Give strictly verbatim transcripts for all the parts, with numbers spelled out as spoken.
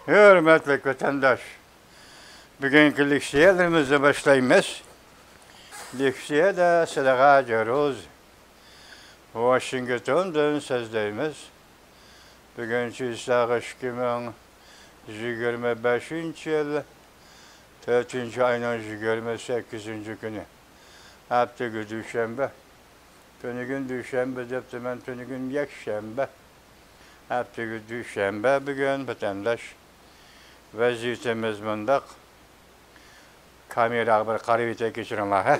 ھۆرمەتلىك ۋەتەنداش، بۈگۈنكى لېكسىيەلىرىمىزنى باشلايمىز. لېكسىيەدە سىلىغا جاروز ۋاشىنگتوندىن سۆزلەيمىز. بۈگۈن چىسلاغ ئىككى مىڭ يىگىرمە بەشىنچى يىل، تۆتىنچى ئاينىڭ يىگىرمە سەككىزىنچى كۈنى، ھەپتىگە دۈشەنبە. تۈنۈگۈن دۈشەنبە دەپتىمەن، تۈنۈگۈن يەكشەنبە. ھەپتىگە دۈشەنبە بۈگۈن، ۋەتەنداش. ۋەزىيىتىمىز مۇنداق. كامېراغا بىر قارىۋېتەي، كەچۈرۈڭلار، ھە.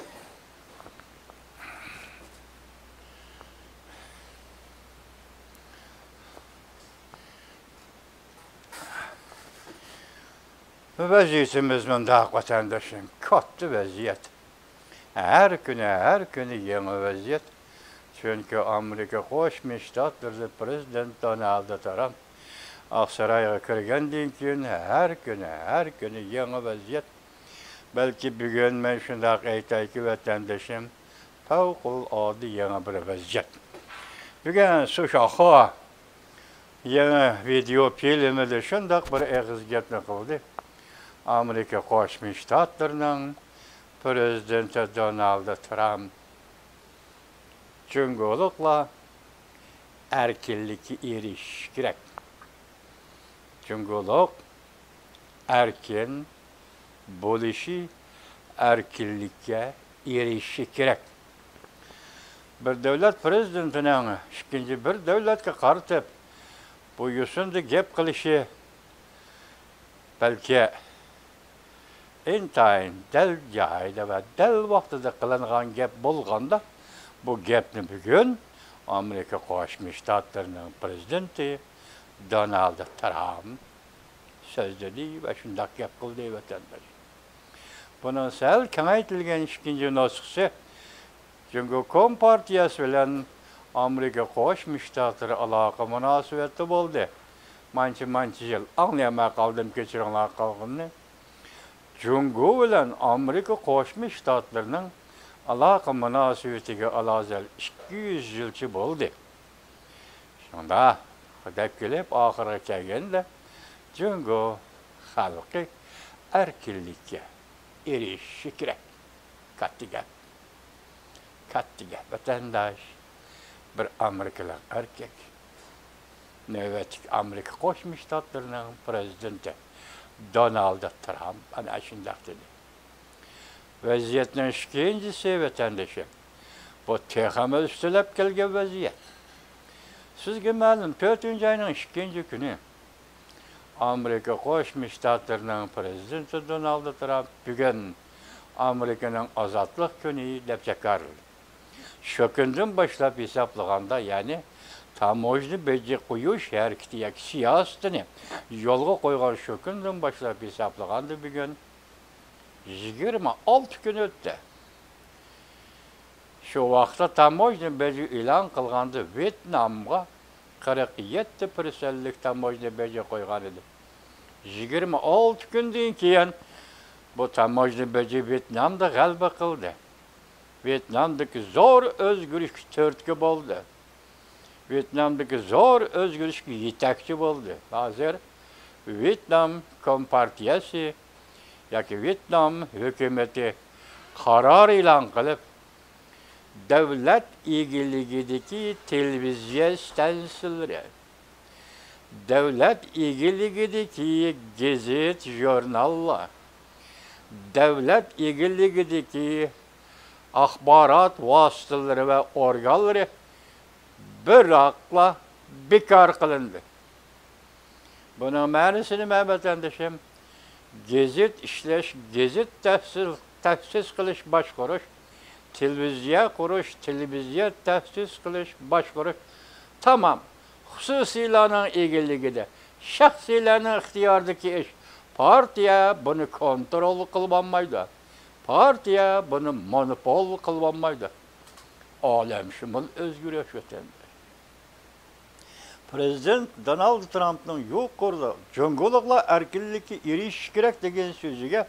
ۋەزىيىتىمىز مۇنداق، ۋەتەنداشلىرىم، كاتتا ۋەزىيەت. ھەر كۈنى، ھەر كۈنى يېڭى ۋەزىيەت. چۈنكى ئامېرىكا قوشما شتاتلىرىدا پىرېزىدېنت دونالد ترامپ ئاقسارايغا كىرگەندىن كېيىن ھەر كۈنى، ھەر كۈنى يېڭى ۋەزىيەت. بەلكى بۈگۈن مەن شۇنداق ئېيتايكى، ۋەتەندىشىم، پەۋقۇلئاددە يېڭى بىر ۋەزىيەت. بۈگۈن سۇشاخۇا يېڭى ۋىدېئو فىلىمىدا شۇنداق بىر ئېغىز گەپنى قىلدى. ئامېرىكا قوشما شتاتلىرىنىڭ پىرېزىدېنتى دونالد ترامپ، جۇڭگولۇقلار ئەركىنلىككە ئېرىشىشى كېرەك. جۇڭگولۇق ئەركىن بولۇشى، ئەركىنلىككە ئېرىشىشى كېرەك. بىر دۆلەت پىرېزىدېنتىنىڭ ئىككىنچى بىر دۆلەتكە قارىتىپ بۇ يوسۇندا گەپ قىلىشى بەلكى ئىنتايىن دەل جايىدا ۋە دەل ۋاقتىدا قىلىنغان گەپ بولغاندا، بۇ گەپنى بۈگۈن ئامېرىكا قوشما شتاتلىرىنىڭ پىرېزىدېنتى دونالد ترامپ سۆزلىدى ۋە شۇنداق گەپ قىلدى، ۋەتەنداش. بۇنىڭ سەل كېڭەيتىلگەن ئىككىنچى نۇسخىسى جۇڭگو كومپارتىيەسى بىلەن ئامېرىكا قوشما شتاتلىرى ئالاقە مۇناسىۋەتتە بولدى. مانچە، مانچە يىل ئاڭلىيالماي قالدىم، كەچۈرۈڭلار قالغىنىنى. جۇڭگو بىلەن ئامېرىكا قوشما شتاتلىرىنىڭ ئالاقە مۇناسىۋىتىگە ئالازەل ئىككى يۈز يىلچە بولدى. شۇنداق دەپ كېلىپ، ئاخىرىغا كەلگەندە، جۇڭگو خەلقى ئەركىنلىككە ئېرىشىشى كېرەك. كاتتا گەپ. كاتتا گەپ، ۋەتەنداش. بىر ئامېرىكىلىق ئەركەك، نۆۋەتتىكى ئامېرىكا قوشما شتاتلىرىنىڭ پىرېزىدېنتى دونالد ترامپ ئەنە شۇنداق دېدى. ۋەزىيەتنىڭ ئىككىنچىسى، ۋەتەندىشىم، بۇ تېخىمۇ ئۈستىلەپ كەلگەن ۋەزىيەت. سىزگە مەلۇم، تۆتىنچى ئاينىڭ ئىككىنچى كۈنى ئامېرىكا قوشما شتاتلىرىنىڭ پىرېزىدېنتى دونالد ترامپ بۈگۈن ئامېرىكىنىڭ ئازادلىق كۈنى دەپ جاكارلىدى. شۇ كۈندىن باشلاپ ھېسابلىغاندا، يەنى تاموژنا بېجى قويۇش ھەرىكىتى ياكى سىياسىتىنى يولغا قويغان شۇ كۈندىن باشلاپ ھېسابلىغاندا، بۈگۈن يىگىرمە ئالتە كۈن ئۆتتى. شۇ ۋاقىتتا تاموژنا بېجى ئېلان قىلغاندا، ۋيېتنامغا قىرىق يەتتە پىرسەنتلىك تاموژنا بېجى قويغان ئىدى. يىگىرمە ئالتە كۈندىن كېيىن بۇ تاموژنا بېجى ۋيېتنامدا غەلىبە قىلدى. ۋيېتنامدىكى زور ئۆزگىرىشكە تۈرتكە بولدى. ۋيېتنامدىكى زور ئۆزگىرىشكە يېتەكچى بولدى. ھازىر ۋيېتنام كومپارتىيەسى ياكى ۋيېتنام ھۆكۈمىتى قارار ئېلان قىلىپ، دۆلەت ئىگىلىكىدىكى تېلېۋىزىيە ئىستانسىلىرى، دۆلەت ئىگىلىكىدىكى گېزىت، ژۇرناللار، دۆلەت ئىگىلىكىدىكى ئاخبارات ۋاسىتىلىرى ۋە ئورگانلىرى بىراقلا بىكار قىلىندى. بۇنىڭ مەنىسى نېمە، ۋەتەندىشىم؟ گېزىت ئىشلەش، گېزىت تەسىس، تەسىس قىلىش، باشقۇرۇش، تېلېۋىزىيە قۇرۇش، تېلېۋىزىيە تەسىس قىلىش، باشقۇرۇش، تامام خۇسۇسىيلارنىڭ ئىگىلىكىدە، شەخسىيلەرنىڭ ئىختىيارىدىكى ئىش. پارتىيە بۇنى كونترول قىلىۋالمايدۇ. پارتىيە بۇنى مونوپول قىلىۋالمايدۇ. ئالەمشۇمۇل ئۆزگىرىش ۋەتەندە. پىرېزىدېنت دونالد ترامپنىڭ يۇقىرىدا جۇڭگولۇقلار ئەركىنلىككە ئېرىشىشى كېرەك دېگەن سۆزىگە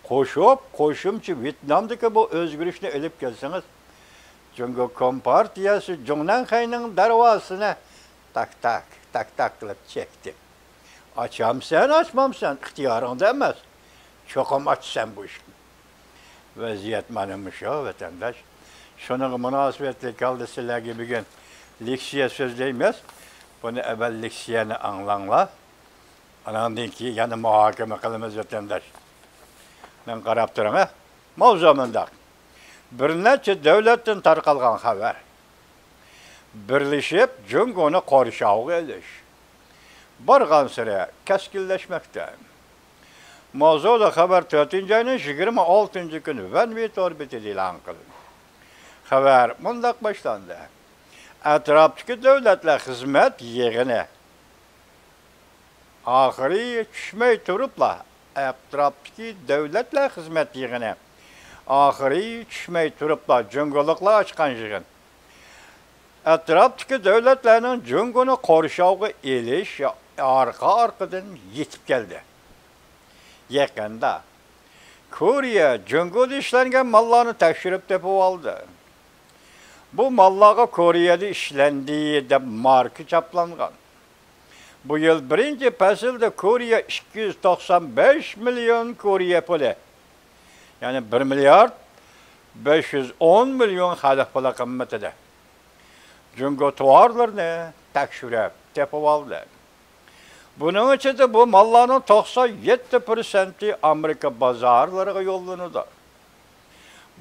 قوشۇپ، قوشۇمچە ۋيېتنامدىكى بۇ ئۆزگىرىشنى ئېلىپ كەلسىڭىز، جۇڭگو كومپارتىيەسى جۇڭنەنخەينىڭ دەرۋازىسىنى تاك-تاك، تاك-تاك قىلىپ چەكتى. ئاچامسەن، ئاچمامسەن، ئىختىيارىڭدا ئەمەس. چوقۇم ئاچىسەن بۇ ئىشنى. ۋەزىيەت مانا مۇشۇ، ۋەتەنداش. شۇنىڭغا مۇناسىۋەتلىك ھالدا سىلەرگە بۈگۈن لېكسىيە سۆزلەيمىز. بۇنى ئەۋۋەل لېكسىيەنى ئاڭلاڭلار. ئاناندىن كېيىن يەنە مۇھاكىمە قىلىمىز، ۋەتەنداش. مەن قاراپ تۇرۇڭ، ھە. ماۋزۇ مۇنداق. بىر نەچچە دۆلەتتىن تارقالغان خەۋەر. بىرلىشىپ جۇڭگونى قورشاۋغا ئېلىش بارغانسېرى كەسكىنلەشمەكتە. ماۋزۇدا خەۋەر تۆتىنچى ئاينىڭ يىگىرمە ئالتىنچى كۈنى ۋەنۋى تور بېتىدە ئېلان قىلىندى. خەۋەر مۇنداق باشلاندى. ئەتراپتىكى دۆلەتلەر خىزمەت يىغىنى. ئاخىرى چۈشمەي تۇرۇپلا، ئەتراپتىكى دۆلەتلەر خىزمەت يىغىنى. ئاخىرى چۈشمەي تۇرۇپلا جۇڭگولۇقلار ئاچقان يىغىن. ئەتراپتىكى دۆلەتلەرنىڭ جۇڭگونى قورشاۋغا ئېلىش ئارقا-ئارقىدىن يېتىپ كەلدى. يېقىندا كورېيە جۇڭگودا ئىشلەنگەن ماللارنى تەكشۈرۈپ تېپىۋالدى. بۇ ماللارغا كورېيەدە ئىشلەندى دەپ ماركا چاپلانغان. بۇ يىل بىرىنچى پەسىلدە كورېيە ئىككى يۈز توقسان بەش مىليون كورېيە پۇلى، يەنى بىر مىليارد بەش يۈز ئون مىليون خەلق پۇلى قىممىتىدە جۇڭگو تاۋارلىرىنى تەكشۈرۈپ تېپىۋالدى. بۇنىڭ ئىچىدە بۇ ماللارنىڭ توقسان يەتتە پىرسەنتى ئامېرىكا بازارلىرىغا يوللىنىدۇ.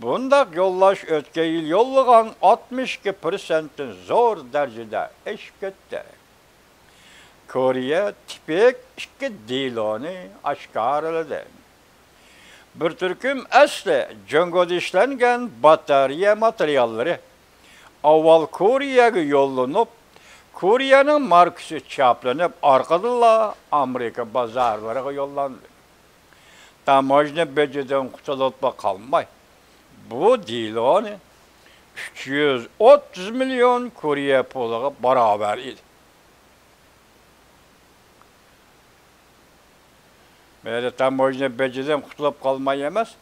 بۇنداق يوللاش ئۆتكەن يىل يوللىغان ئاتمىش ئىككى پىرسەنتتىن زور دەرىجىدە ئېشىپ كەتتى. كورېيە تىپىك ئىككى دېلونى ئاشكارىلىدى. بىر تۈركۈم ئەسلى جۇڭگودا ئىشلەنگەن باتارېيە ماتېرىياللىرى ئاۋۋال كورېيەگە يوللىنىپ، كورېيەنىڭ ماركىسى چاپلىنىپ، ئارقىدىنلا ئامېرىكا بازارلىرىغا يوللاندى. تاموژنا بېجىدىن قۇتۇلۇپلا قالماي، بۇ دېلونى ئۈچ يۈز ئوتتۇز مىليون كورېيە پۇلىغا باراۋەر ئىدى. مەيلى، تاموژنا بېجىدىن قۇتۇلۇپ قالماي ئەمەس،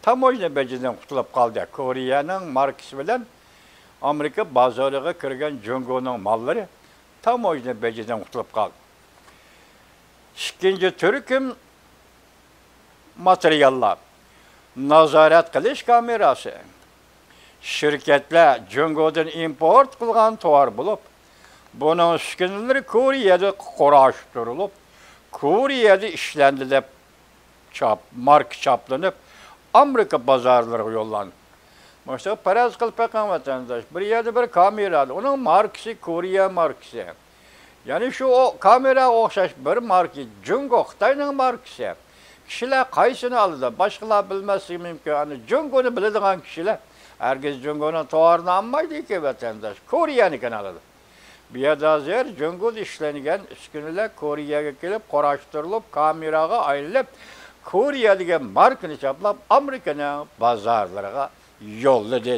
تاموژنا بېجىدىن قۇتۇلۇپ قالدى. كورېيەنىڭ ماركىسى بىلەن ئامېرىكا بازىرىغا كىرگەن جۇڭگونىڭ ماللىرى تاموژنا بېجىدىن قۇتۇلۇپ قالدى. ئىككىنچى تۈركۈم ماتېرىياللار، نازارەت قىلىش كامېراسى. شىركەتلەر جۇڭگودىن ئىمپورت قىلغان تاۋار بولۇپ، بۇنىڭ ئۈسكۈنىلىرى كورېيەدە قۇراشتۇرۇلۇپ، كورېيەدە ئىشلەندى دەپ چاپ، ماركا چاپلىنىپ، ئامېرىكا بازارلىرىغا يوللاندى. مۇشۇ پەرەز قىلىپ بېقىڭ، ۋەتەنداش، بىر يەردە بىر كامېرا، ئۇنىڭ ماركىسى كورېيە ماركىسى. يەنى شۇ ئو-، كامېراغا ئوخشاش بىر ماركا، جۇڭگو، خىتاينىڭ ماركىسى. كىشىلەر قايسىنى ئالىدۇ؟ باشقىلار بىلمەسلىكى مۇمكىن. ئەنە جۇڭگونى بىلىدىغان كىشىلەر ھەرگىز جۇڭگونىڭ تاۋارىنى ئالمايدىكەن، ۋەتەنداش. كورېيەنىڭكىنى ئالىدۇ. بۇ يەردە ھازىر جۇڭگودا ئىشلەنگەن ئۈسكۈنىلەر كورېيەگە كېلىپ، قۇراشتۇرۇلۇپ، كامېراغا ئايلىنىپ، كورېيە دېگەن ماركىنى چاپلاپ، ئامېرىكىنىڭ بازارلىرىغا يوللىدى.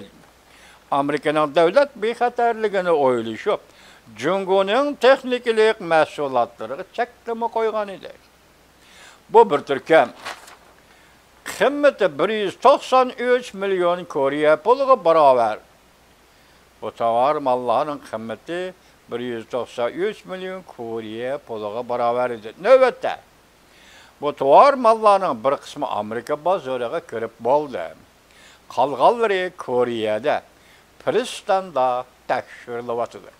ئامېرىكىنىڭ دۆلەت بىخەتەرلىكىنى ئويلىشىپ، جۇڭگونىڭ تېخنىكىلىق مەھسۇلاتلىرىغا چەكلىمە قويغان ئىدى. بۇ بىر تۈركۈم قىممىتى بىر يۈز توقسان ئۈچ مىليون كورېيە پۇلىغا باراۋەر. بۇ تاۋار ماللارنىڭ قىممىتى بىر يۈز توقسان ئۈچ مىليون كورېيە پۇلىغا باراۋەر ئىدى. نۆۋەتتە، بۇ تاۋار ماللارنىڭ بىر قىسمى ئامېرىكا بازىرىغا كىرىپ بولدى. قالغانلىرى كورېيەدە پىرىستاندا تەكشۈرۈلۈۋاتىدۇ.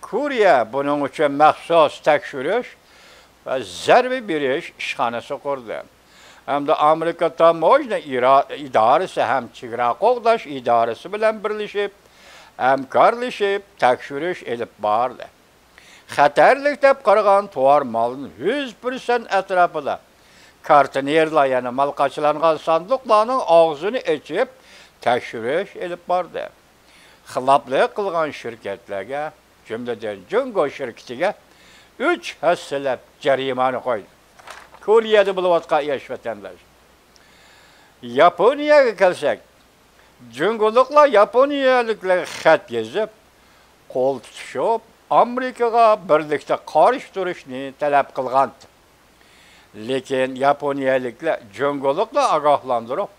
كورېيە بۇنىڭ ئۈچۈن مەخسۇس تەكشۈرۈش ۋە زەربە بېرىش ئىشخانىسى قۇردى. ھەمدە ئامېرىكا تاموژنا ئىرا-، ئىدارىسى ھەم چېگرا قوغداش ئىدارىسى بىلەن بىرلىشىپ، ھەمكارلىشىپ تەكشۈرۈش ئېلىپ باردى. خەتەرلىك دەپ قارىغان تاۋار مالنى يۈز پىرسەنت ئەتراپىدا كارتنېرلار، يەنى مال قاچىلانغان ساندۇقلارنىڭ ئاغزىنى ئېچىپ تەكشۈرۈش ئېلىپ باردى. خىلاپلىق قىلغان شىركەتلەرگە، جۈملىدىن جۇڭگو شىركىتىگە ئۈچ ھەسسىلەپ جەرىمانە قويدى. كورېيەدە بولۇۋاتقان ئىش، ۋەتەنداش. ياپونىيەگە كەلسەك، جۇڭگولۇقلار ياپونىيەلىكلەرگە خەت يېزىپ، قول تۇتۇشۇپ، ئامېرىكىغا بىرلىكتە قارشى تۇرۇشنى تەلەپ قىلغانىدى. لېكىن ياپونىيەلىكلەر جۇڭگولۇقلارنى ئاگاھلاندۇرۇپ،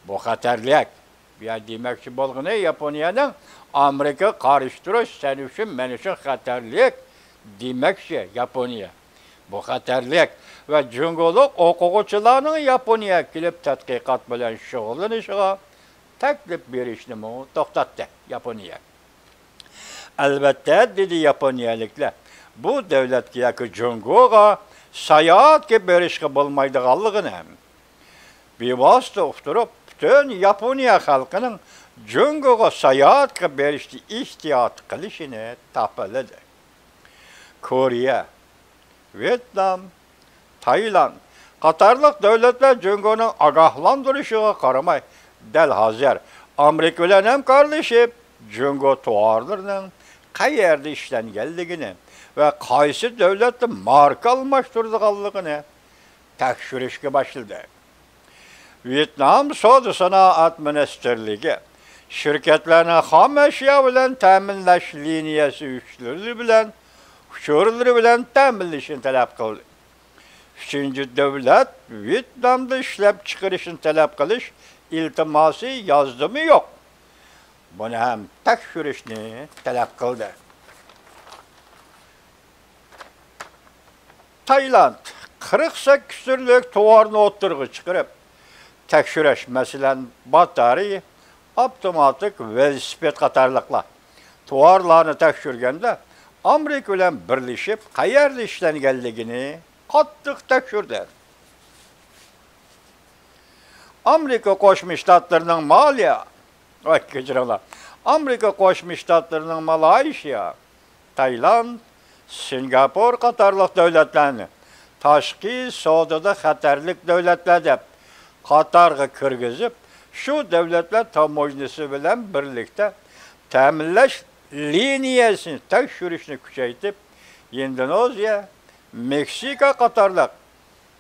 بۇ خەتەرلىك. بۇ يەر دېمەكچى بولغىنى ياپونىيەنىڭ ئامېرىكىغا قارشى تۇرۇش سەن ئۈچۈن، مەن ئۈچۈن خەتەرلىك دېمەكچى ياپونىيە. بۇ خەتەرلىك ۋە جۇڭگولۇق ئوقۇغۇچىلارنىڭ ياپونىيەگە كېلىپ تەتقىقات بىلەن شۇغۇللىنىشىغا تەكلىپ بېرىشنىمۇ توختاتتى ياپونىيە. ئەلۋەتتە، دېدى ياپونىيەلىكلەر، بۇ دۆلەتكە ياكى جۇڭگوغا ساياھەتكە بېرىشقا بولمايدىغانلىقىنى، بىۋاسىتە ئۇقتۇرۇپ، پۈتۈن ياپونىيە خەلقىنىڭ جۇڭگوغا ساياھەتكە بېرىشتىن ئېھتىيات قىلىشىنى تاپىلىدى. كورېيە، ۋيېتنام، تايلاند قاتارلىق دۆلەتلەر جۇڭگونىڭ ئاگاھلاندۇرۇشىغا قارىماي، دەل ھازىر ئامېرىكا بىلەن ھەمكارلىشىپ، جۇڭگو تاۋارلىرىنىڭ قەيەردە ئىشلەنگەنلىكىنى ۋە قايسى دۆلەتتە ماركا ئالماشتۇرىدىغانلىقىنى تەكشۈرۈشكە باشلىدى. ۋيېتنام سودا سانائەت مىنىستىرلىكى شىركەتلەرنىڭ خام ئەشيا بىلەن تەمىنلەش لىنىيەسى ئۇچۇرلىرى بىلەن، ئۇچۇرلىرى بىلەن تەمىنلىشىنى تەلەپ قىلدى. ئۈچىنچى دۆلەت ۋيېتنامدا ئىشلەپچىقىرىشنى تەلەپ قىلىش ئىلتىماسى يازدىمۇ يوق؟ بۇنى ھەم تەكشۈرۈشنى تەلەپ قىلدى. تايلاند قىرىق سەككىز تۈرلۈك تاۋارنى ئوتتۇرىغا چىقىرىپ، تەكشۈرۈش، مەسىلەن، باتارېيە، ئاپتوماتىك ۋېلىسىپىت قاتارلىقلار تاۋارلارنى تەكشۈرگەندە، ئامېرىكا بىلەن بىرلىشىپ قەيەردە ئىشلەنگەنلىكىنى قاتتىق تەكشۈردى. ئامېرىكا قوشما شتاتلىرىنىڭ مالىيە، ۋاي، كەچۈرۈڭلار، ئامېرىكا قوشما شتاتلىرىنىڭ مالايشىيا، تايلاند، سىنگاپور قاتارلىق دۆلەتلەرنى تاشقى سودىدا خەتەرلىك دۆلەتلەر دەپ قاتارغا كىرگۈزۈپ، شۇ دۆلەتلەر تاموژنىسى بىلەن بىرلىكتە تەمىنلەش لىنىيەسىنى تەكشۈرۈشنى كۈچەيتىپ، ئىندونېزىيە، مېكسىكا قاتارلىق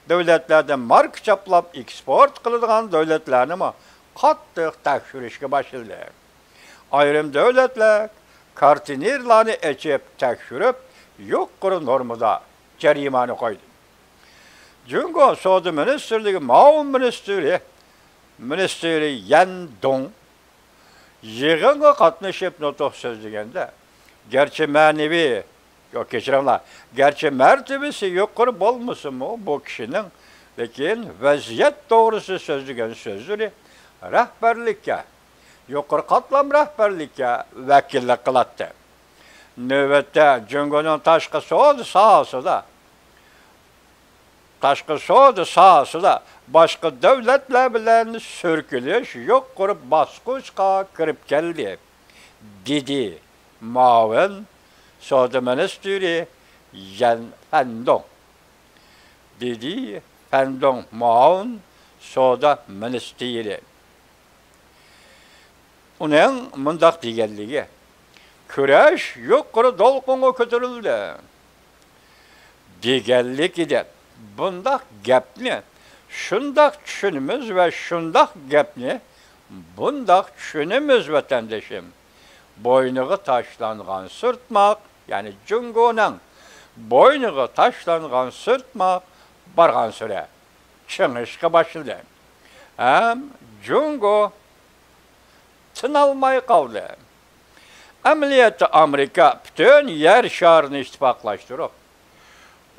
دۆلەتلەردىن ماركا چاپلاپ ئېكسپورت قىلىدىغان دۆلەتلەرنىمۇ قاتتىق تەكشۈرۈشكە باشلىدى. ئايرىم دۆلەتلەر كارتىنېرلارنى ئېچىپ تەكشۈرۈپ، يۇقىرى نورمىدا جەرىمانە قويدى. جۇڭگو سودا مىنىستىرلىكى مۇئاۋىن مىنىستىرى، مىنىستىرى يەن دۇڭ يىغىنغا قاتنىشىپ نۇتۇق سۆزلىگەندە، گەرچە مەنىۋى، ياق، كەچۈرۈڭلار، گەرچە مەرتىۋىسى يۇقىرى بولمىسىمۇ بۇ كىشىنىڭ، لېكىن ۋەزىيەت توغرىسىدا سۆزلىگەن سۆزلىرى رەھبەرلىككە، يۇقىرى قاتلام رەھبەرلىككە ۋەكىللىك قىلاتتى. نۆۋەتتە جۇڭگونىڭ تاشقى سودا ساھەسىدە تاشقى سودا ساھەسىدە باشقا دۆلەتلەر بىلەن سۈركىلىش يۇقىرى باسقۇچقا كىرىپ كەلدى، دېدى مۇئاۋىن سودا مىنىستىرى يەن فەندۇڭ. دېدى فەندۇڭ مۇئاۋىن سودا مىنىستىرى. ئۇنىڭ مۇنداق دېگەنلىكى، كۈرەش يۇقىرى دولقۇنغا كۆتۈرۈلدى، دېگەنلىك ئىدى. بۇنداق گەپنى شۇنداق چۈشىنىمىز ۋە شۇنداق گەپنى بۇنداق چۈشىنىمىز، ۋەتەندىشىم. بوينىغا تاشلانغان سىرتماق، يەنى جۇڭگونىڭ بوينىغا تاشلانغان سىرتماق بارغانسېرى چىڭىشقا باشلىدى. ھەم جۇڭگو تىنالماي قالدى. ئەمەلىيەتتە ئامېرىكا پۈتۈن يەر شارىنى ئىتتىپاقلاشتۇرۇپ،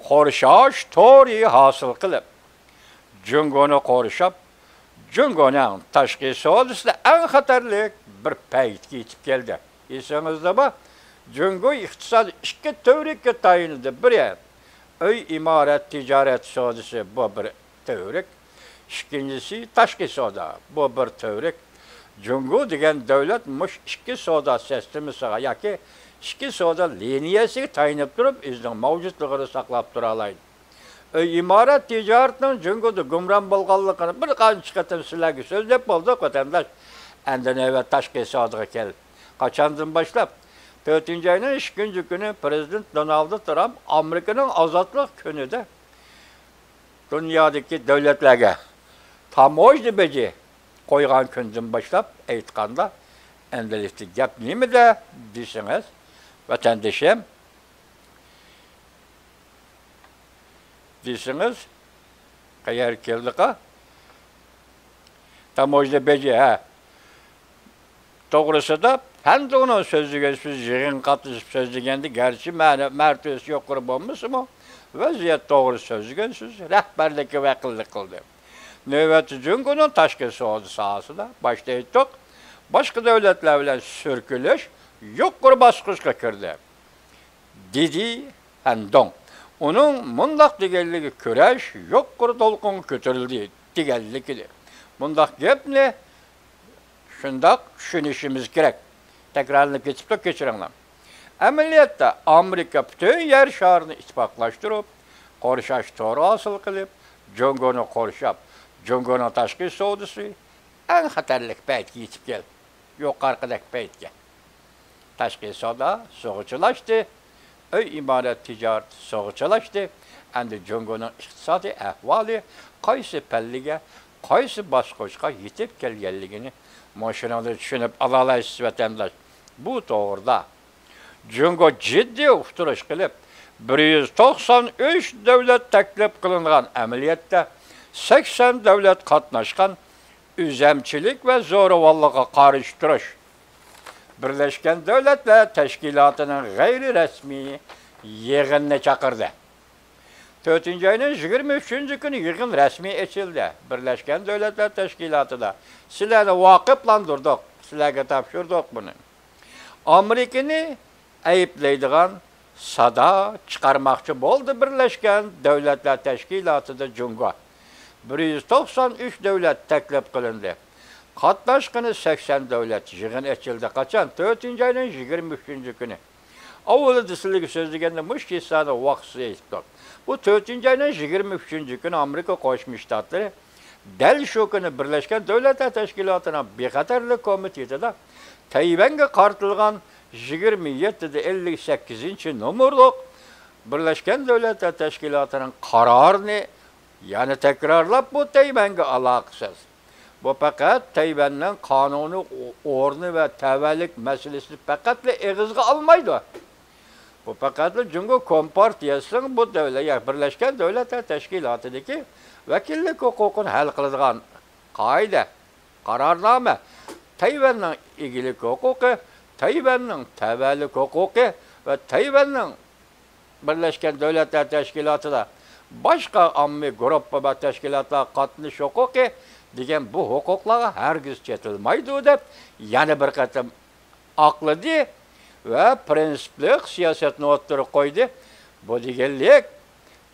قورشاش تورى ھاسىل قىلىپ، جۇڭگونى قورشاپ، جۇڭگونىڭ تاشقى سودىسىدا ئەڭ خەتەرلىك بىر پەيتكە يېتىپ كەلدى. ئېسىڭىزدىمۇ؟ جۇڭگو ئىقتىسادى ئىككى تۈۋرۈككە تايىنىدۇ. بىرى، ئۆي ئىمارەت تىجارەت سودىسى، بۇ بىر تۈۋرۈك. ئىككىنچىسى، تاشقى سودا، بۇ بىر تۈۋرۈك. جۇڭگو دېگەن دۆلەت مۇشۇ ئىككى سودا سىستېمىسىغا ياكى ئىككى سودا لىنىيەسىگە تايىنىپ تۇرۇپ، ئۆزىنىڭ مەۋجۇتلۇقىنى ساقلاپ تۇرالايدۇ. ئۆي ئىمارەت تىجارىتىنىڭ جۇڭگودا گۇمران بولغانلىقىنى بىر قانچە قېتىم سىلەرگە سۆزلەپ بولدۇق، ۋەتەنداش. ئەمدى نۆۋەت تاشقى سودىغا كەل. قاچاندىن باشلاپ؟ تۆتىنچى ئاينىڭ ئىككىنچى كۈنى پىرېزىدېنت دونالد ترامپ ئامېرىكىنىڭ ئازادلىق كۈنىدە دۇنيادىكى دۆلەتلەرگە تاموژنا بېجى قويغان كۈندىن باشلاپ ئېيتقاندا، ئەمدىلىكتە گەپ نېمىدە دېسىڭىز، ۋەتەندىشىم، دېسىڭىز، قەيەرگە كەلدىقا؟ تاموژنا بېجى، ھە. توغرىسىدا فەندۇڭنىڭ سۆزلىگەن، سۆز يىغىنغا قاتنىشىپ سۆزلىگەندە، گەرچە مەنە-، مەرتىۋىسى يۇقىرى بولمىسىمۇ، ۋەزىيەت توغرىسىدا سۆزلىگەن سۆز رەھبەرلىكى ۋەكىللىك قىلدى. نۆۋەتتە جۇڭگونىڭ تاشقى سودا ساھەسىدە، باشتا ئېيتتۇق، باشقا دۆلەتلەر بىلەن سۈركىلىش يۇقىرى باسقۇچقا كىردى، دېدى ھەندوڭ. ئۇنىڭ مۇنداق دېگەنلىكى، كۈرەش يۇقىرى دولقۇنغا كۆتۈرۈلدى دېگەنلىك ئىدى. بۇنداق گەپنى شۇنداق چۈشىنىشىمىز كېرەك. تەكرارلىنىپ كېتىپتۇ، كەچۈرۈڭلار. ئەمەلىيەتتە، ئامېرىكا پۈتۈن يەر شارىنى ئىتتىپاقلاشتۇرۇپ، قورشاش تورى ھاسىل قىلىپ، جۇڭگونى قورشاپ، جۇڭگونىڭ تاشقى سودىسى ئەڭ خەتەرلىك پەيتكە يېتىپ كەلدى. يۇقىرىقىدەك پەيتكە. تاشقى سودا سۇغا چىلاشتى، ئۆي ئىمارەت تىجارىتى سۇغا چىلاشتى. ئەمدى جۇڭگونىڭ ئىقتىسادىي ئەھۋالى قايسى پەللىگە، قايسى باسقۇچقا يېتىپ كەلگەنلىكىنى مۇشۇنىڭدىن چۈشىنىپ ئالالايسىز، ۋەتەنداش. بۇ توغرىدا جۇڭگو جىددىي ئۇقتۇرۇش قىلىپ، بىر يۈز توقسان ئۈچ دۆلەت تەكلىپ قىلىنغان، ئەمەلىيەتتە سەكسەن دۆلەت قاتناشقان ئۈزۈمچىلىك ۋە زورىۋانلىققا قارشى تۇرۇش بىرلەشكەن دۆلەتلەر تەشكىلاتىنىڭ غەيرىي رەسمىي يىغىنىنى چاقىردى. تۆتىنچى ئاينىڭ يىگىرمە ئۈچىنچى كۈنى يىغىن رەسمىي ئېچىلدى. بىرلەشكەن دۆلەتلەر تەشكىلاتىدا سىلەرنى ۋاقىپلاندۇردۇق، سىلەرگە تاپشۇردۇق بۇنى. ئامېرىكىنى ئەيىبلەيدىغان سادا چىقارماقچى بولدى بىرلەشكەن دۆلەتلەر تەشكىلاتىدا جۇڭگو. بىر يۈز توقسان ئۈچ دۆلەت تەكلىپ قىلىندى. قاتناشقىنى سەكسەن دۆلەت. يىغىن ئېچىلدى. قاچان؟ تۆتىنچى ئاينىڭ يىگىرمە ئۈچىنچى كۈنى. ئاۋۋىلىدا سىلەرگە سۆزلىگەندە مۇشۇ كېسانى ۋاقتىسىدا ئېيتتۇق. بۇ تۆتىنچى ئاينىڭ يىگىرمە ئۈچىنچى كۈنى ئامېرىكا قوشما شتاتلىرى دەل شۇ كۈنى بىرلەشكەن دۆلەتلەر تەشكىلاتىنىڭ بىخەتەرلىك كومىتېتىدا تەيۋەنگە قارىتىلغان يىگىرمە يەتتە دە ئەللىك سەككىزىنچى نومۇرلۇق بىرلەشكەن دۆلەتلەر تەشكىلاتىنىڭ قارارىنى يەنە تەكرارلاپ، بۇ تەيۋەنگە ئالاقىسىز. بۇ پەقەت تەيۋەننىڭ قانۇنىي ئورنى ۋە تەۋەلىك مەسىلىسىنى پەقەتلا ئېغىزغا ئالمايدۇ. بۇ پەقەتلا جۇڭگو كومپارتىيەسىنىڭ بۇ دۆلەت، يا بىرلەشكەن دۆلەتلەر تەشكىلاتىدىكى ۋەكىللىك ھوقۇقىنى ھەل قىلىدىغان قائىدە، قارارنامە. تەيۋەننىڭ ئىگىلىك ھوقۇقى، تەيۋەننىڭ تەۋەلىك ھوقۇقى ۋە تەيۋەننىڭ بىرلەشكەن دۆلەتلەر تەشكىلاتىدا باشقا ئاممىۋى گۇرۇپپا ۋە تەشكىلاتلارغا قاتنىشىش ھوقۇقى دېگەن بۇ ھوقۇقلارغا ھەرگىز چېتىلمايدۇ، دەپ يەنە بىر قېتىم ئاقلىدى ۋە پىرىنسىپلىق سىياسەتنى ئوتتۇرىغا قويدى. بۇ دېگەنلىك،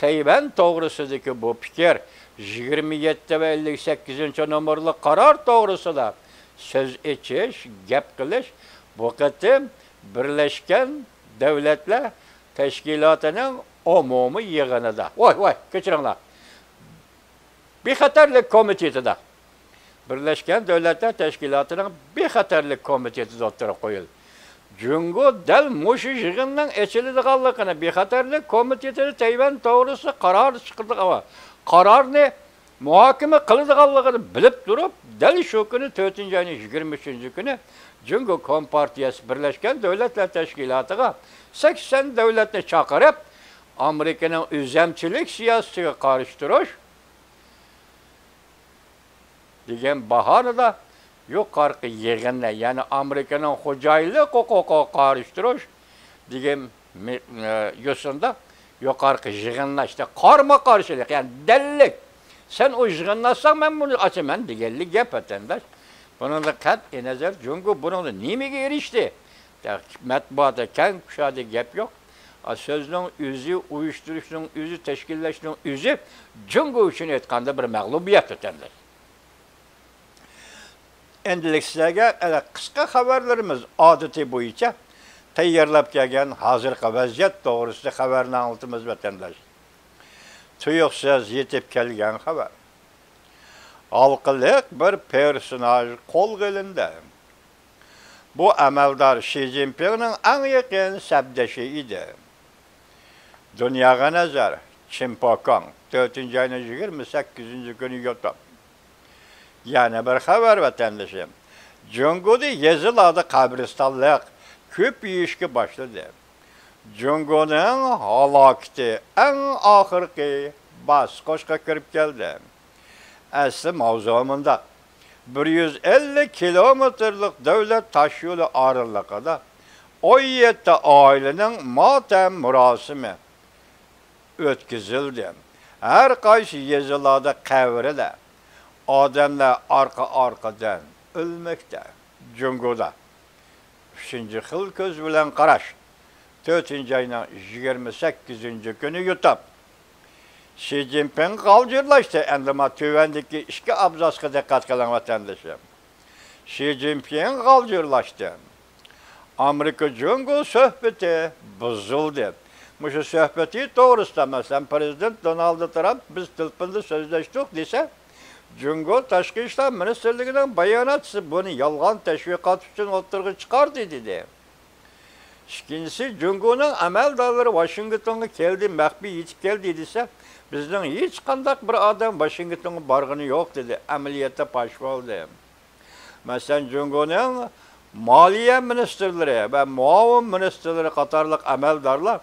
تەيۋەن توغرىسىدىكى بۇ پىكىر، يىگىرمە يەتتە ۋە ئەللىك سەككىزىنچى نومۇرلۇق قارار توغرىسىدا سۆز ئېچىش، گەپ قىلىش بۇ قېتىم بىرلەشكەن دۆلەتلەر تەشكىلاتىنىڭ ئومۇمىي يىغىنىدا، ۋاي، ۋاي، كەچۈرۈڭلار، بىخەتەرلىك كومىتېتىدا، بىرلەشكەن دۆلەتلەر تەشكىلاتىنىڭ بىخەتەرلىك كومىتېتىدا ئوتتۇرىغا قويۇلدى. جۇڭگو دەل مۇشۇ يىغىننىڭ ئېچىلىدىغانلىقىنى، بىخەتەرلىك كومىتېتىدا تەيۋەن توغرىسىدا قارار چىقىرىدىغان، قارارنى مۇھاكىمە قىلىدىغانلىقىنى بىلىپ تۇرۇپ، دەل شۇ كۈنى، تۆتىنچى ئاينىڭ يىگىرمە ئۈچىنچى كۈنى، جۇڭگو كومپارتىيەسى بىرلەشكەن دۆلەتلەر تەشكىلاتىغا سەكسەن دۆلەتنى چاقىرىپ، ئامېرىكىنىڭ ئۈزۈمچىلىك سىياسىتىگە قارشى تۇرۇش دېگەن باھانىدا يۇقىرىقى يىغىننى، يەنى ئامېرىكىنىڭ خوجايىنلىق ھوقۇقىغا قارشى تۇرۇش دېگەن مې-، ئە، يوسۇندا يۇقىرىقى يىغىنلاشتى. قارىمۇ قارشىلىق، يەنى دەللىك. سەن ئۇ يىغىننى ئاچساڭ، مەن بۇنى ئاچىمەن دېگەنلىك گەپ، ۋەتەنداش. بۇنىڭدىن قەتئىي نەزەر، جۇڭگو بۇنىڭدا نېمىگە ئېرىشتى؟ مەتبۇئاتتا كەڭ كۇشادە گەپ يوق. ئا، سۆزنىڭ ئۆزى، ئۇيۇشتۇرۇشنىڭ ئۆزى، تەشكىللەشنىڭ ئۆزى جۇڭگو ئۈچۈن ئېيتقاندا بىر مەغلۇبىيەت، ۋەتەنداش. ئەمدىلىك سىلەرگە ئەنە قىسقا خەۋەرلىرىمىز ئادىتى بويىچە تەييارلاپ كەلگەن ھازىرقى ۋەزىيەت توغرىسىدا خەۋەرنى ئاڭلىتىمىز، ۋەتەنداش. تۇيۇقسىز يېتىپ كەلگەن خەۋەر. ھالقىلىق بىر پېرسوناژ قولغا ئېلىندى. بۇ ئەمەلدار شى جىنپىڭنىڭ ئەڭ يېقىن سەپدىشى ئىدى. دۇنياغا نەزەر، چىن پوكاڭ، تۆتىنچى ئاينىڭ يىگىرمە سەككىزىنچى كۈنى يوتۇپ. يەنە بىر خەۋەر، ۋەتەندىشىم. جۇڭگودە يېزىلاردا قەبرىستانلىق، كۆپىيىشكە باشلىدى. جۇڭگونىڭ ھالاكىتى ئەڭ ئاخىرقى باسقۇچقا كىرىپ كەلدى. ئەسلى ماۋزۇ مۇنداق. بىر يۈز ئەللىك كىلومېتىرلىق دۆلەت تاشيولى ئارىلىقىدا ئون يەتتە ئائىلىنىڭ ماتەم مۇراسىمى. ئۆتكۈزۈلدى. ھەر قايسى يېزىلاردا قەبرىلەر، ئادەملەر ئارقا-ئارقىدىن ئۆلمەكتە. جۇڭگودا ئۈچىنچى خىل كۆز بىلەن قاراش. تۆتىنچى ئاينىڭ يىگىرمە سەككىزىنچى كۈنى يۇتۇپ، شى جىنپىڭ غالجىرلاشتى. ئەمدى ما تۆۋەندىكى ئىككى ئابزاسقا دىققەت قىلىڭ، ۋەتەندىشىم. شى جىنپىڭ غالجىرلاشتى. ئامېرىكا جۇڭگو سۆھبىتى بۇزۇلدى. مۇشۇ سۆھبىتى توغرىسىدا، مەسىلەن، پىرېزىدېنت دونالد ترامپ، بىز تېلېفوندا سۆزلەشتۇق دېسە، جۇڭگو تاشقى ئىشلار مىنىستىرلىكىنىڭ باياناتچىسى بۇنى يالغان تەشۋىقات ئۈچۈن ئوتتۇرىغا چىقاردى، دېدى. ئىككىنچىسى، جۇڭگونىڭ ئەمەلدارلىرى ۋاشىنگتونغا كەلدى، مەخپىي يېتىپ كەلدى دېسە، بىزنىڭ ھېچقانداق بىر ئادەم ۋاشىنگتونغا بارغىنى يوق، دېدى. ئەمەلىيەتتە پاش بولدى. مەسىلەن، جۇڭگونىڭ مالىيە مىنىستىرلىرى ۋە مۇئاۋىن مىنىستىرلىرى قاتارلىق ئەمەلدارلار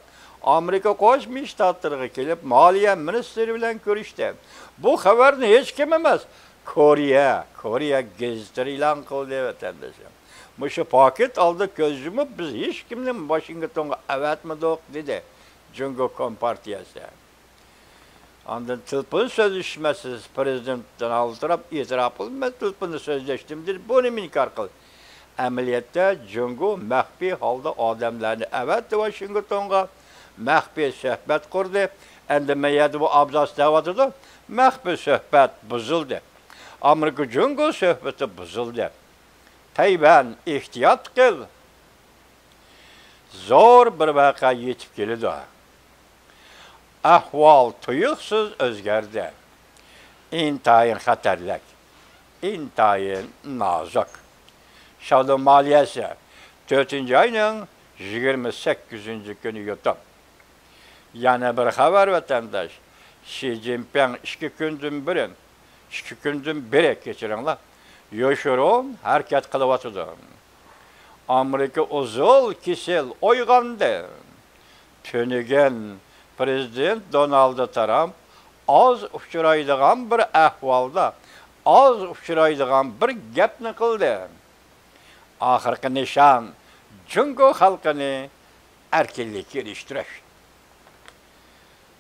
ئامېرىكا قوشما شتاتلىرىغا كېلىپ، مالىيە مىنىستىرى بىلەن كۆرۈشتى. بۇ خەۋەرنى ھېچكىم ئەمەس، كورېيە، كورېيە گېزىتلىرى ئېلان قىلدى، ۋەتەنداشلار. مۇشۇ پاكىت ئالدىدا كۆز يۇمۇپ، بىز ھېچكىمنى ۋاشىنگتونغا ئەۋەتمىدۇق، دېدى جۇڭگو كومپارتىيەسى. ئاندىن تېلېفون سۆزلىشىش مەسىلىسى، پىرېزىدېنت دونالد ترامپ ئېتىراپ قىلىپ، مەن تېلېفوندا سۆزلەشتىم، دېدى. بۇنىمۇ ئىنكار قىلدى. ئەمەلىيەتتە جۇڭگو مەخپىي ھالدا ئادەملەرنى ئەۋەتتى ۋاشىنگتونغا، مەخپىي سۆھبەت قۇردى. ئەمدى مەن يەردە بۇ ئابزاس دەۋاتىدۇ، مەخپىي سۆھبەت بۇزۇلدى. ئامېرىكا جۇڭگو سۆھبىتى بۇزۇلدى. تەيۋەن، ئېھتىيات قىل! زور بىر ۋەقە يېتىپ كېلىدۇ. ئەھۋال تۇيۇقسىز ئۆزگەردى. ئىنتايىن خەتەرلىك، ئىنتايىن نازۇك. شاۋلۇن مالىيەسى، تۆتىنچى ئاينىڭ يىگىرمە سەككىزىنچى كۈنى يۇتۇپ. يەنە بىر خەۋەر، ۋەتەنداش. شى جىنپىڭ ئىككى كۈندىن بۇرۇن، ئىككى كۈندىن بېرى، كەچۈرۈڭلار، يوشۇرۇن ھەرىكەت قىلىۋاتىدۇ. ئامېرىكا ئۇزۇل كېسىل ئويغاندى. تۈنۈگۈن پىرېزىدېنت دونالد ترامپ ئاز ئۇچرايدىغان بىر ئەھۋالدا، ئاز ئۇچرايدىغان بىر گەپنى قىلدى. ئاخىرقى نىشان، جۇڭگو خەلقىنى ئەركىنلىككە ئېرىشتۈرۈش.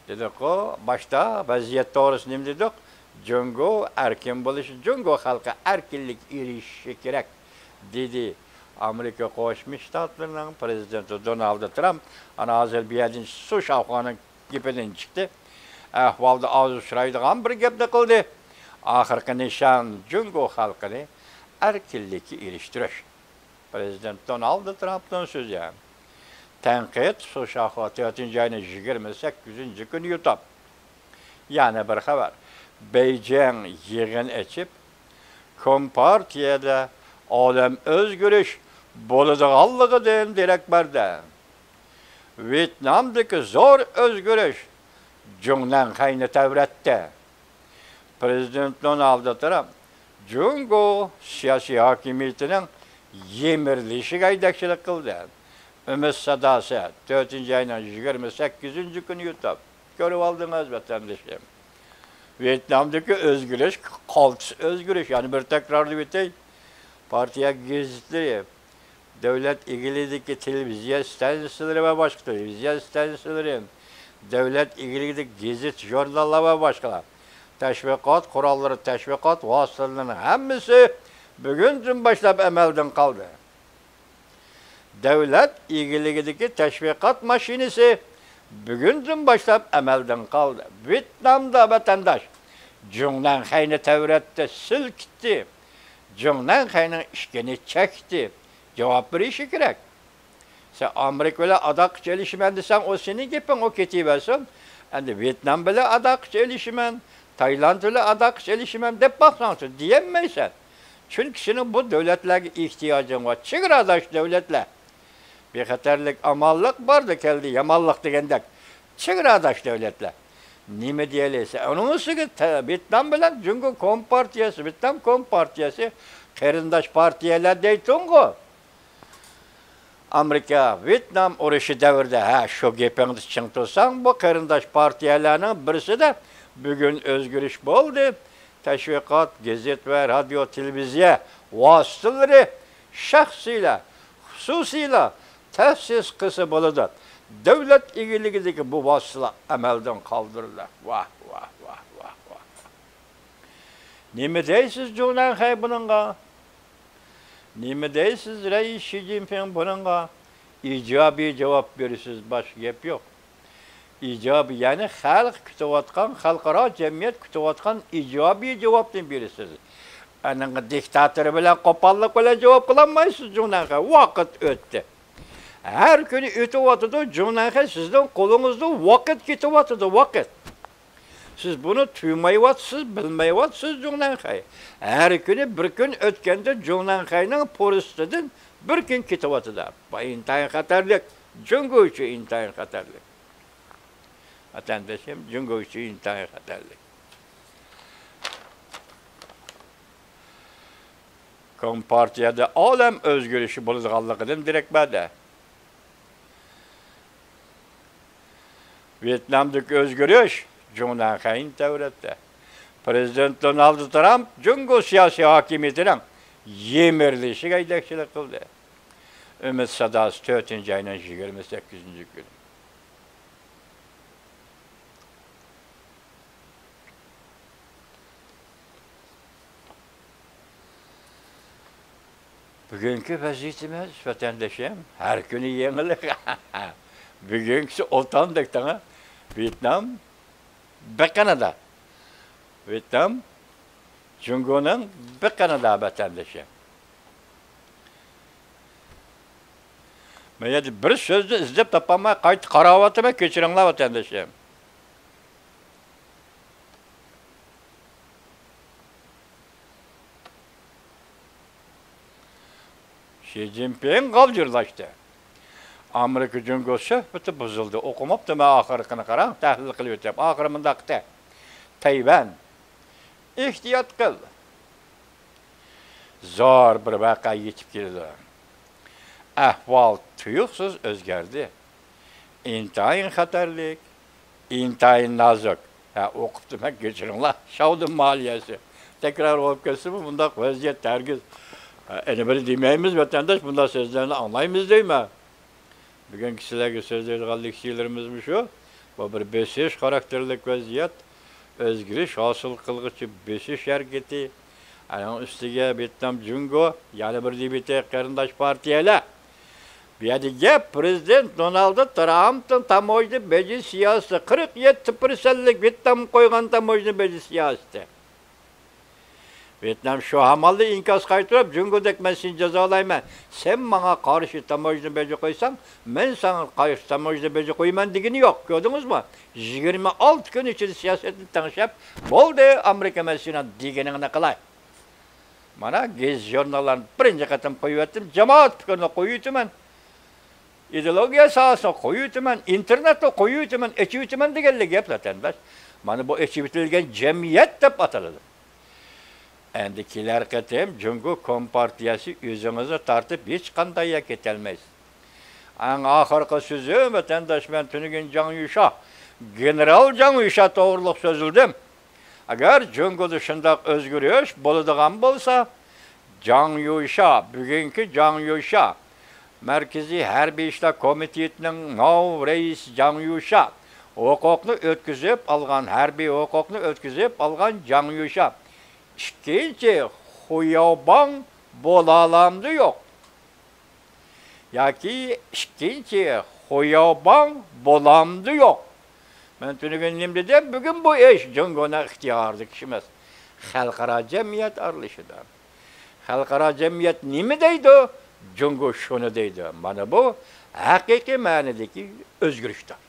دېدۇققۇ، باشتا ۋەزىيەت توغرىسىدا نېمە دېدۇق؟ جۇڭگو ئەركىن بولۇشى، جۇڭگو خەلقى ئەركىنلىككە ئېرىشىشى كېرەك، دېدى ئامېرىكا قوشما شتاتلىرىنىڭ پىرېزىدېنتى دونالد ترامپ. ئانا ھازىر بۇ يەردىن سۇ شاۋخۇانىڭ گېپىدىن چىقتى. ئەھۋالدا ئاز ئۇچرايدىغان بىر گەپنى قىلدى. ئاخىرقى نىشان، جۇڭگو خەلقىنى ئەركىنلىككە ئېرىشتۈرۈش. پىرېزىدېنت دونالد ترامپنىڭ سۆزى. تەنقىد، سۇ شاۋخۇا، تۆتىنچى ئاينىڭ يىگىرمە سەككىزىنچى كۈنى يۇتۇپ. يەنە بىر خەۋەر. بېيجىڭ يىغىن ئېچىپ، كومپارتىيەدە ئادەم ئۆزگىرىش بولىدىغانلىقىدىن دېرەك بەردى. ۋيېتنامدىكى زور ئۆزگىرىش جۇڭنەنخەينى تەۋرەتتى. پىرېزىدېنت دونالد ترامپ جۇڭگو سىياسىي ھاكىمىيىتىنىڭ يىمىرىلىشىگە ھەيدەكچىلىك قىلدى. ئۈمىد ساداسى، تۆتىنچى ئاينىڭ يىگىرمە سەككىزىنچى كۈنى يۇتۇپ. كۆرۈۋالدىڭىز، ۋەتەندىشىم. ۋيېتنامدىكى ئۆزگىرىش، قالتىس ئۆزگىرىش، يەنە بىر تەكرارلاپ ئۆتەي. پارتىيە گېزىتلىرى، دۆلەت ئىگىلىكىدىكى تېلېۋىزىيە ئىستانسىلىرى ۋە باشقا تېلېۋىزىيە ئىستانسىلىرى، دۆلەت ئىگىلىكىدىكى گېزىت، ژۇرناللار ۋە باشقىلار، تەشۋىقات قوراللىرى، تەشۋىقات ۋاسىتىلىرىنىڭ ھەممىسى بۈگۈندىن باشلاپ ئەمەلدىن قالدى. دۆلەت ئىگىلىكىدىكى تەشۋىقات ماشىنىسى بۈگۈندىن باشلاپ ئەمەلدىن قالدى. ۋيېتنامدا ۋەتەنداش جۇڭنەنخەينى تەۋرەتتى، سىلكىتتى. جۇڭنەنخەينىڭ ئىشىكىنى چەكتى. جاۋاب بېرىشى كېرەك. سەن ئامېرىكا بىلەن ئاداققىچە ئېلىشىمەن دېسەڭ، ئۇ سېنىڭ گېپىڭ، ئۇ كېتىۋەرسۇن. ئەمدى ۋيېتنام بىلەن ئاداققىچە ئېلىشىمەن، تايلاند بىلەن ئاداققىچە ئېلىشىمەن دەپ باقساڭچۇ، دېيەلمەيسەن. چۈنكى سېنىڭ بۇ دۆلەتلەرگە ئېھتىياجىڭ بار، چېگراداش دۆلەتلەر. بىخەتەرلىك، ئامانلىق باردى كەلدى، يامانلىق دېگەندەك، چېگراداش دۆلەتلەر. نېمە دېيەلەيسەن؟ ئۇنىڭ ئۈستىگە تە-، ۋيېتنام بىلەن جۇڭگو كومپارتىيەسى، ۋيېتنام كومپارتىيەسى قېرىنداش پارتىيەلەر دەيتتىڭغۇ. ئامېرىكا ۋيېتنام ئۇرۇشى دەۋرىدە، ھە، شۇ گېپىڭدە چىڭ تۇرساڭ، بۇ قېرىنداش پارتىيەلەرنىڭ بىرسىدە بۈگۈن ئۆزگىرىش بولدى. تەشۋىقات، گېزىت ۋە رادىيو، تېلېۋىزىيە ۋاسىتىلىرى شەخسىيلەر، خۇسۇسىيلار تەسىس قىلسا بولىدۇ. دۆلەت ئىگىلىكىدىكى بۇ ۋاسىتىلەر ئەمەلدىن قالدۇرۇلدى. ۋاھ، ۋاھ، ۋاھ، ۋاھ، ۋاھ. نېمە دەيسىز جۇڭنەنخەي بۇنىڭغا؟ نېمە دەيسىز رەئىس شى جىنپىڭ بۇنىڭغا؟ ئىجابىي جاۋاب بېرىسىز، باشقا گەپ يوق. ئىجابىي، يەنى خەلق كۈتۈۋاتقان، خەلقئارا جەمئىيەت كۈتۈۋاتقان ئىجابىي جاۋابنى بېرىسىز. ئانىڭغا دىكتاتور بىلەن قوپاللىق بىلەن جاۋاب قىلالمايسىز جۇڭنەنخەي. ۋاقىت ئۆتتى. ھەر كۈنى ئۆتۈۋاتىدۇ جۇڭنەنخەي، سىزنىڭ قولىڭىزدا ۋاقىت كېتىۋاتىدۇ، ۋاقىت. سىز بۇنى تۇيمايۋاتىسىز، بىلمەيۋاتىسىز جۇڭنەنخەي. ھەر كۈنى بىر كۈن ئۆتكەندە جۇڭنەنخەينىڭ پۇرسىتىدىن بىر كۈن كېتىۋاتىدۇ. بۇ ئىنتايىن خەتەرلىك. جۇڭگو ئۈچۈن ئىنتايىن خەتەرلىك. ۋەتەندىشىم، جۇڭگو ئۈچۈن ئىنتايىن خەتەرلىك. كومپارتىيەدە ئالەم ئۆزگىرىشى بولىدىغانلىقىدىن دېرەك بەردى. ۋيېتنامدىكى ئۆزگىرىش جۇڭنەنخەينى تەۋرەتتى. پىرېزىدېنت دونالد ترامپ جۇڭگو سىياسىي ھاكىمىيىتىنىڭ يىمىرىلىشىغا يېتەكچىلىك قىلدى. ئۈمىد ساداسى، تۆتىنچى ئاينىڭ يىگىرمە سەككىزىنچى كۈنى. بۈگۈنكى ۋەزىيىتىمىز، ۋەتەندىشىم، ھەر كۈنى يېڭىلىق. بۈگۈنكىسى ئولتاندەك تاڭا ۋيېتنام بېقىنىدا. ۋيېتنام جۇڭگونىڭ بېقىنىدا، ۋەتەندىشىم. مەن يەنە بىر سۆزنى ئىزدەپ تاپالماي قايتا قاراۋاتىمەن، كەچۈرۈڭلار، ۋەتەندىشىم. شى جىنپىڭ غالجىرلاشتى. ئامېرىكا جۇڭگو سۆھبىتى بۇزۇلدى. ئوقۇماپتىمەن ئاخىرقىنى، قاراڭ، تەھلىل قىلىۋېتىپ. ئاخىرى مۇنداق دېدى. تەيۋەن، ئېھتىيات قىل. زور بىر ۋەقە يېتىپ كېلىدۇ. ئەھۋال تۇيۇقسىز ئۆزگەردى. ئىنتايىن خەتەرلىك، ئىنتايىن نازۇك. ھە، ئوقۇپتىمەن، كەچۈرۈڭلار، شاۋدۇن مالىيەسى. تەكرار بولۇپ كەتسىمۇ، بۇنداق ۋەزىيەت ھەرگىز، ھە، ئەنە بىر دېمەيمىز، ۋەتەنداش، بۇنداق سۆزلەرنى ئاڭلايمىز دەيمەن. بۈگۈنكى سىلەرگە سۆزلەيدىغان لېكسىيەلىرىمىزمۇ شۇ. بۇ بىر بېسىش خاراكتېرلىك ۋەزىيەت، ئۆزگىرىش ھاسىل قىلغۇچى بېسىش ھەرىكىتى. ئانىڭ ئۈستىگە ۋيېتنام جۇڭگو يەنە بىر دېبىتى قېرىنداش پارتىيەلەر. بۇ يەردە گەپ پىرېزىدېنت دونالد ترامپنىڭ تاموژنا بېجى سىياسىتى، قىرىق يەتتە پىرسەنتلىك ۋيېتنام قويغان تاموژنا بېجى سىياسىتى. ۋيېتنام شۇ ھامانلا ئىنكاس قايتۇرۇپ، جۇڭگودەك مەن سېنى جازالايمەن. سەن ماڭا قارشى تاموژنا بېجى قويساڭ، مەن ساڭا قارشى تاموژنا بېجى قويىمەن دېگىنى يوق. كۆردىڭىزمۇ؟ يىگىرمە ئالتە كۈن ئىچىدە سىياسەتنى تەڭشەپ، بولدى، ئامېرىكا، مەن سېنىڭ دېگىنىڭنى قىلاي. مانا، گېزىت ژۇرناللارنى بىرىنچى قېتىم قويۇۋەتتىم، جامائەت پىكرىنى قويۇۋېتىمەن. ئىدېئولوگىيە ساھەسىنى قويۇۋېتىمەن، ئىنتېرنېتنى قويۇۋېتىمەن، ئېچىۋېتىمەن دېگەنلىك گەپ، ۋەتەنداش. مانا بۇ ئېچىۋېتىلگەن جەمئىيەت دەپ ئاتىلىدۇ. ئەمدى كېلەر قېتىم جۇڭگو كومپارتىيەسى ئۆزىڭىزنى تارتىپ ھېچقانداق يەرگە كېتەلمەيسىز. ئەڭ ئاخىرقى سۆزۈم، ۋەتەنداش، مەن تۈنۈگۈن جاڭ يۈشا، گېنېرال جاڭ يۈشا توغرۇلۇق سۆزلىدىم. ئەگەر جۇڭگودا شۇنداق ئۆزگىرىش بولىدىغان بولسا، جاڭ يۈشا، بۈگۈنكى جاڭ يۈشا، مەركىزىي ھەربىي ئىشلار كومىتېتىنىڭ ناۋ رەئىسى جاڭ يۈشا ھوقۇقنى ئۆتكۈزۈپ ئالغان، ھەربىي ھوقۇقنى ئۆتكۈزۈپ ئالغان جاڭ يۈشا ئىككىنچى خۇياۋباڭ بولالامدۇ يوق؟ ياكى ئىككىنچى خۇياۋباڭ بولامدۇ يوق؟ مەن تۈنۈگۈن نېمە دېدىم؟ بۈگۈن بۇ ئىش جۇڭگونىڭ ئىختىيارىدىكى ئىش ئەمەس. خەلقئارا جەمئىيەت ئارىلىشىدۇ. خەلقئارا جەمئىيەت نېمە دەيدۇ؟ جۇڭگو شۇنى دەيدۇ. مانا بۇ ھەقىقىي مەنىدىكى ئۆزگىرىشتۇر.